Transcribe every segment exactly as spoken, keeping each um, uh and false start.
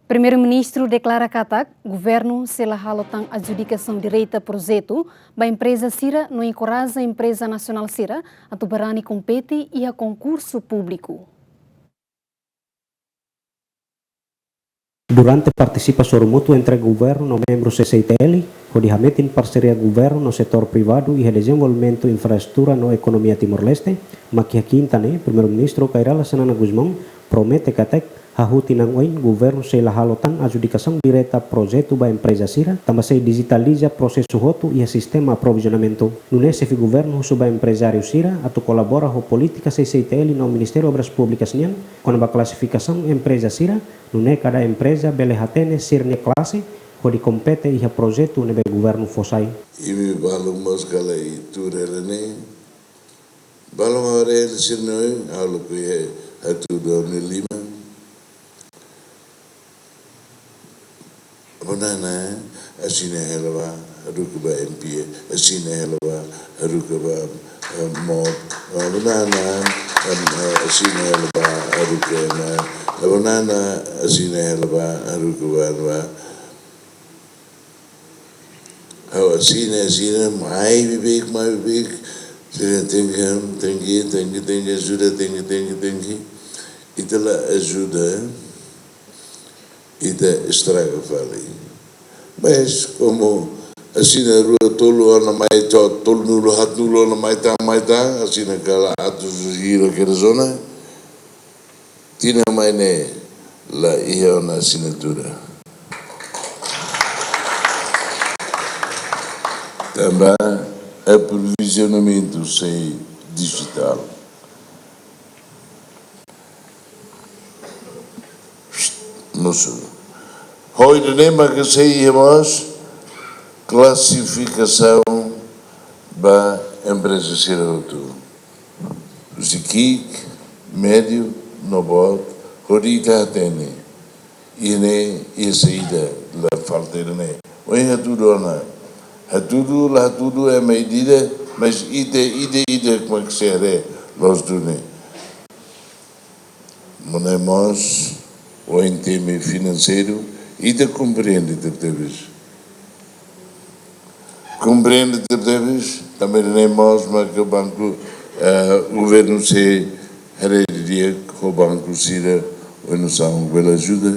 Primeiru-Ministru deklara katak governu sei la halo tan adjudikasaun direta projetu ba empreza sira no enkoraja empreza nasionál sira atu barani kompete iha konkursu públiku. Durante partisipa sorumutu entre governu no membru C C I T L, hodi hametin parseria governu no setór privadu iha dezenvolvimentu infraestrutura no ekonomia Timor-Leste, mak iha kinta ne'e, Primeiru-Ministru Kay Rala Xanana Gusmão promete katak hahú tinan oin governu sei la halo tan adjudikasaun direta projetu ba empreza sira, tanba sei dijitaliza prosesu hotu iha sistema aprovizionamentu. Nune'e xefe governu husu ba emprezáriu sira atu kolabora ho polítika C C I T L no Ministériu Obras Públikas nian, kona-ba klasifikasaun empreza sira, nune'e kada empreza bele hatene sira-nia klase hodi kompete iha projetu ne'ebé governu fó sai. Imi balu mós kala itu rele ne'e. Balu haree sira-ne'e, halo ke hatudu ami lima. Banana, asina hela ba, haruka ba M P, asina hela ba, haruka ba, eh, MOP. Ah, banana, em, eh, asina hela ba, haruka na, banana, asina hela ba, haruka ba, ba. Ha'u asina, asina, mai beibeik, mai beibeik. Sira tenke, tenke, tenke, tenke, ajuda, tenke, tenke, tenke. Ita la ajuda, ita estraga fali. Mas komu asina rua tolu ona mai to, tolunulu haatnulu ona mai tan, mai tan, asina kala atus hira kedas ona. Tinan mai ne'e la iha ona asinatura. Tanba aprovizionamentu sei dijitál. Mosu. Ho ida-ne'e mak sei iha mós klasifikasaun ba empreza sira hotu. Husi ki'ik, médiu, no boot, hodi ita hatene. Iha ne'e, iha saida la falta iha ne'e. Ohin hatudu ona. Hatudu, la hatudu ema ida-idak, mas ida, ida, ida, komu ke sere, loos duni. Nune'e mós, ohin temi finanseiru, ita komprende tebetebes. Komprende tebetebes, tanba ne'e mós mak banku, eh, governu sei haree didi'ak ho banku sira, oinsá bele ajuda.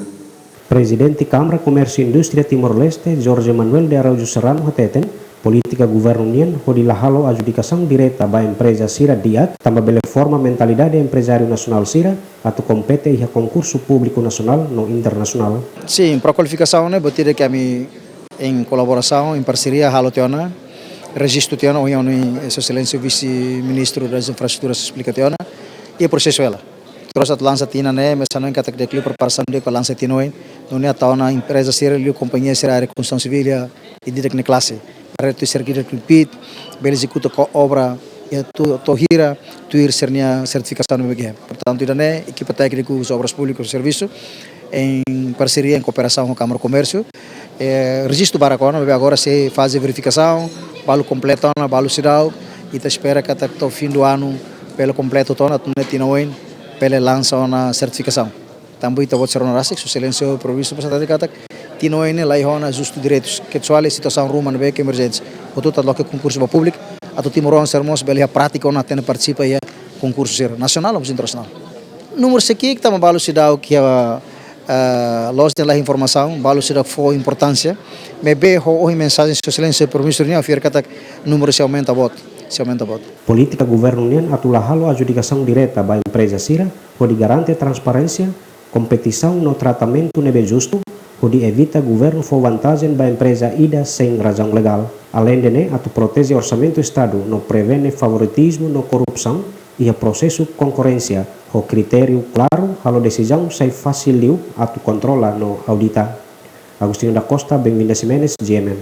Prezidente Kámara Komérsiu Indústria Timor-Leste, Jorge Manuel de Araújo Serrano, hateten, polítika governu nian hodi la halo adjudikasaun direta ba empreza sira di'ak, tanba bele forma mentalidade emprezáriu nasionál sira atu kompete iha konkursu públiku nasionál no internasionál. Sin, pré-kualifikasaun ne'e, buat ida ke ami em kolaborasaun, em parseria, halo tiha ona, rejistu tiha ona, ohin, ohin, Sua Exelénsia Vise-Ministru das Infraestruturas esplika tiha ona, i prosesu hela. Terus atu lansa tinan ne'e, mesak hanoin katak dekliu preparasaun di'ak para lansa tinan oin, nune'e atu ona empreza sira, liu kompañia sira área konstrusaun sivíl, ida-idak nia klase. Para atu sira ida-idak nia pit, bele ezekuta ko obra, i atu, atu hira, tuir sira-nia sertifikasaun ne'ebé ke iha. Portantu, ida-ne'e, ekipa tékniku husi Obras Públikas servisu, em parseria, em kooperasaun ho Kámara Komérsiu. Eh, rejistu barak ona, maibé agora sei faze verifikasaun, balu kompleta ona, balu seidauk, i ita espera katak to'o fim do ano, bele kompletu tiha ona, atu nune'e tinan oin, bele lansa ona sertifikasaun. Tanba ita-boot sira rona rasik, Sua Exelénsia Primeiru-Ministru, basta tadi katak, tinan oin ne'e la iha ona ajustu direitus, kecuali situasaun ruma ne'ebé ke emerjente. Hotu atu loke konkursu ba públiku, atu timoroan sira mós bele iha prátika ona atu partisipa iha konkursu sira nasionál ou internasionál. Númeru sei ki'ik tanba balu seidauk iha, eh, loos de'it, la iha informasaun, balu seidauk fó importánsia. Maibé ho ohin mensajen Sua Exelénsia Primeiru-Ministru nian, fiar katak númeru sei aumenta boot, sei aumenta boot. Polítika governu nian atu la halo adjudikasaun direta ba empreza sira, hodi garante transparénsia, kompetisaun no tratamentu ne'ebé justu, hodi evita governu fó vantajen ba empreza ida sein razaun legál. Aleinde ne'e, atu proteje orsamentu Estadu no prevene favoritizmu no korrupsaun iha prosesu konkorrénsia, ho kritériu klaru, halo desizaun sai fasil liu atu kontrola no audita. Agostinho da Costa, Benvinda Ximenes, G M N.